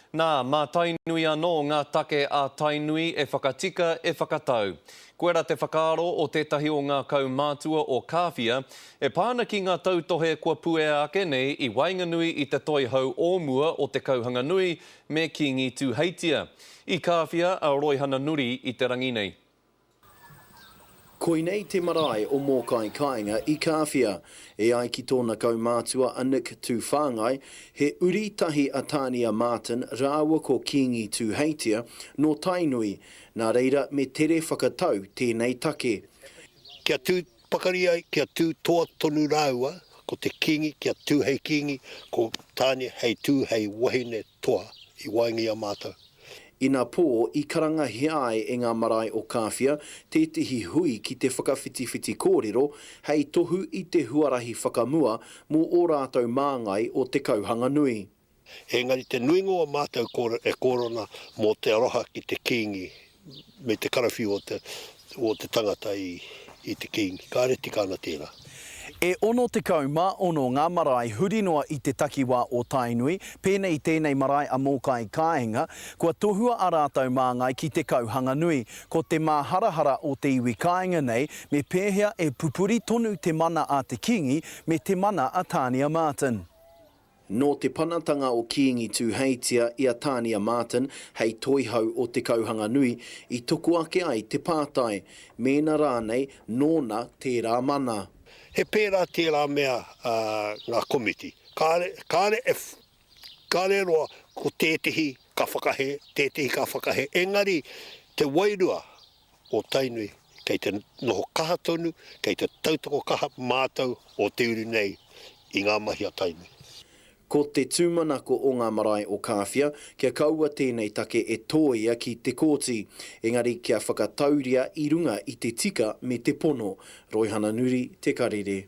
Nā, mā Tainui anō ngā take a Tainui e whakatika, e whakatau. Koirā te whakaaro o tētahi o ngā kaumātua o Kāwhia e pā ana ki ngā tautohe kua puea ake nei i waenganui i te toihau o mua o Te Kauhanganui me Kīngi Tūheitia. I Kāwhia a Roihana Nuri i te rangi nei. Koinei te marae o Mōkai Kāinga i Kāwhia. E ai ki tōna kaumātua a Nick Tūwhāngai, he uri tahi a Tānia Martin rāua ko Kīngi Tūheitia nō Tainui, nā reira me tere whakatau tēnei take. Kia tū pakari ai, kia tū toa tonu rāua, ko te Kīngi kia tū hei Kīngi, ko Tānia hei tū hei wahine toa i waenga i a mātou. Inapō, i karangahia ai e ngā marae o Kāwhia tētehi hui ki te whakawhitiwhiti kōrero hei tohu i te huarahi whakamua mō ō rātou māngai o Te Kauhanganui. Engari te nuinga o a mātou kōrero e kōrero ana mō te aroha ki te Kīngi me te karawhiu o te, o te tangata i, i te Kīngi. Kāre tika ana tērā. E 66 ngā marae huri noa i te takiwā o Tainui, pēnei i tēnei marae a Mōkai Kāinga, kua tohua a rātou māngai ki te Kauhanganui. Ko te māharahara o te iwi kāinga nei, me pēhea e pupuri tonu te mana a te Kīngi me te mana a Tānia Martin. Nō te panatanga o Kīngi Tūheitia i a Tānia Martin hei toihau o Te Kauhanganui i toko ake ai te pātai, mēnā rānei nōna tērā mana. He pērā tērā mea ngā komiti. Kāre, kāre e, kāre e roa ko tētehi ka whakahē, tētehi ka whakahē, engari te wairua o Tainui kei te noho kaha tonu, kei te tautoko kaha mātou o te uru nei i ngā mahi a Tainui. Ko te tūmanako o ngā marae o Kāwhia kia kaua tēnei take e tōia ki te kōti, engari kia whakatauria i runga i te tika me te pono. Roihana Nuri, Te Karere.